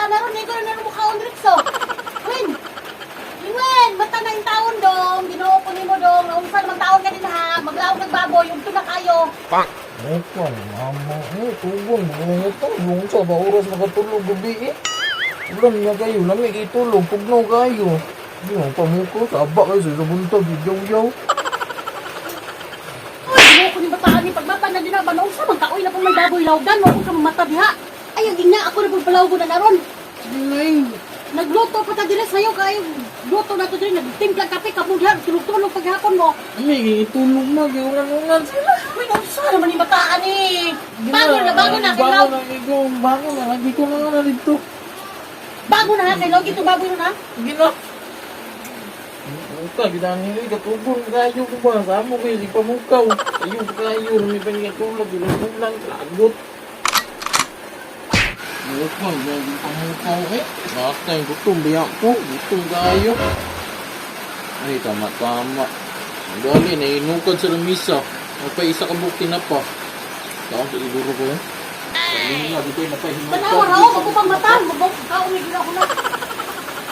na ron, ko na ron mukhaon diretso. Win! Win! Mata na yung taon dong. Ginoo ko nimo dong. Naunsa naman taon ka din ha. Maglaog ng baboy. Ugto na kayo. Muka, mama, eh, tugon, mga ito, yung sa ba oras makatulog gabi eh. Ulan nga kayo, lamig itulog, pugnaw kayo. Hindi mo pamuko, saba kayo sa buntag, yaw-yaw. Uy, ginoo ko ni bataan ni pagmata na din na ba. Naunsa man kaoy na pong may baboy laugan. Wa ka mamata diha. Ay, ang gina ako na pong palawgo na naron. Nay, Nagluto pa ta diri sayo kayo. Luto na to diri. Nagtimpla kape ka mo diha. Tulog-tulog paghapon mo. may itulog ma, kaya sila. Uy, naunsa naman ni bataan ni. Bago na, bago na. Kay Bago Law. na, ikaw, bago na, lagi ko na nga na dito. Bago na ha. Kay Law, ito baboy na ha. Gina. Muka, gina ni katugon kayo ko ba? Samo kayo, di pa mukaw. Ayun kayo, may pangatulog, ilang lagot. Muka, gina pa mukaw eh. Basta yung gutom, biyak ko. Gutom kayo. Ay, tama, tama. Ang gali, nainukad sa lamisa. May isa ka bukti na pa. Taon sa siguro ko eh. Sabi nga, dito ay napahinukad. Tanawa raw, magupang mata, magupang may gina ko na.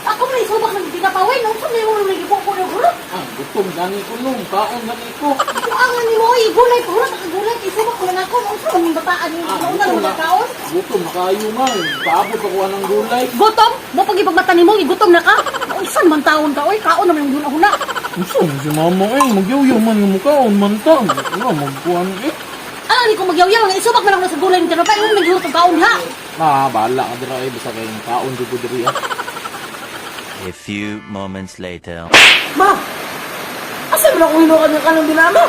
Ako may subak ng tinapawin, nung sa may ulo nagipok ko na guro. Ah, gutom, gani ko nung, kaon gani ko. Kuangan ni mo, oy, gulay ko, hurot, gulay, isubak ko lang ako, nung sa mga bataan ni Ah, mo na gutom naman na. kaon. Gutom na kayo man. Paabot ako anang gulay. Gutom? Mo pag ipagmata ni mo, igutom na ka. Unsan man taon ka, oy, kaon naman yung huna-huna. Unsa man si mama eh, magyawyaw man yung mukhaon man ta. Wala magkuan eh. Alam ni ko magyawyaw, nga isubak man ako na sa gulay ni tinapay, yung naghurot ang kaon ha. Ah, bahala ka dira eh basta kay kaon jud ko diri ah. A few moments later. Ma! Asa man ako hinukan ng kanong dinama?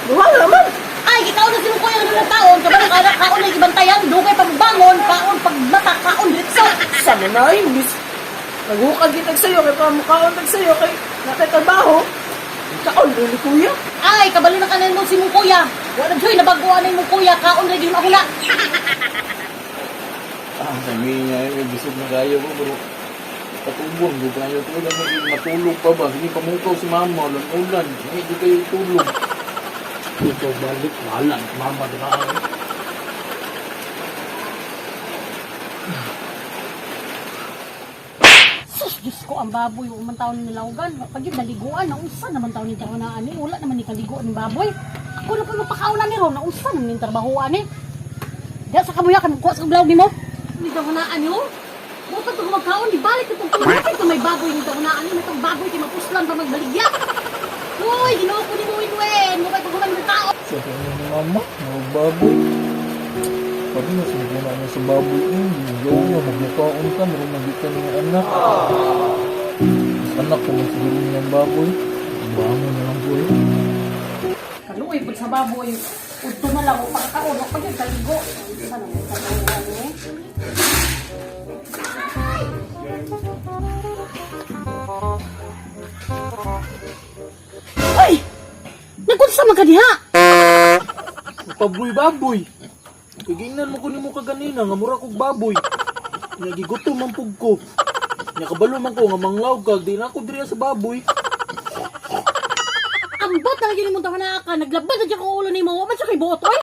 Duha naman! Ay, ikaw na sino kuya ng taon, kabalo ka na kaon na ibantayan, dugay pa magbangon, kaon pagmata, kaon diretso. Sa man na ay, miss. Naghukad kitag sayo, kay pamukaon tag sayo, kay natay trabaho. Kaon, dili kuya. Ay, kabalo na kanan mo si mong kuya. Wala joy nabaguan na mong kuya, kaon ra gyud ako na. Ah, sabi niya eh, may bisog na kayo ko pero patubon jud kayo ko lang matulog pa ba? Sige pamukaw si mama, ulan ulan. Hindi jud kayo tulog. Ikaw balik, bahala na si mama dira. Eh. Sus, Diyos ko, ang baboy, yung man taon nilawgan. Pag yun, naliguan, naunsa naman taon ni trabahoan ni. Wala naman ni kaliguan ng baboy. Ako na po magpakauna ni Ron, naunsa naman ni trabahoan ni. Diya sa kabuya, kan kuha sa kablawg ni mo. Ni trabahoan ni oh. Buta ito magkaon, di balik itong tulog. Ito may baboy ni trabahoan ni. May itong baboy, kay mapuslan pa magbaligya. Uy, ginoo ko ni mo, Winwen. Mukha paghuman ng tao. Sa kanya ni mama, mga baboy. Pag mas maguna na sa baboy, eh, yaw yaw, magmukaon ka, meron magita ng anak. Mas anak ko man siguro niyang baboy. Bangon na lang po eh. Kaluoy pud sa baboy. Udto na lang o pagkaon o pag kaligo. Unsa naman trabahoan ni? Ay! Nagunsa man ka diha? Paboy baboy. Kigingnan mo ko nimo kaganina nga mura kog baboy. Nya gigutom man pug ko. Nya kabalo man ko nga manglaw kag di na ako diri sa baboy. Ambot na gyud imong tawana ka, naglabad na jud ko ulo nimo, wa man siya kay buot oy.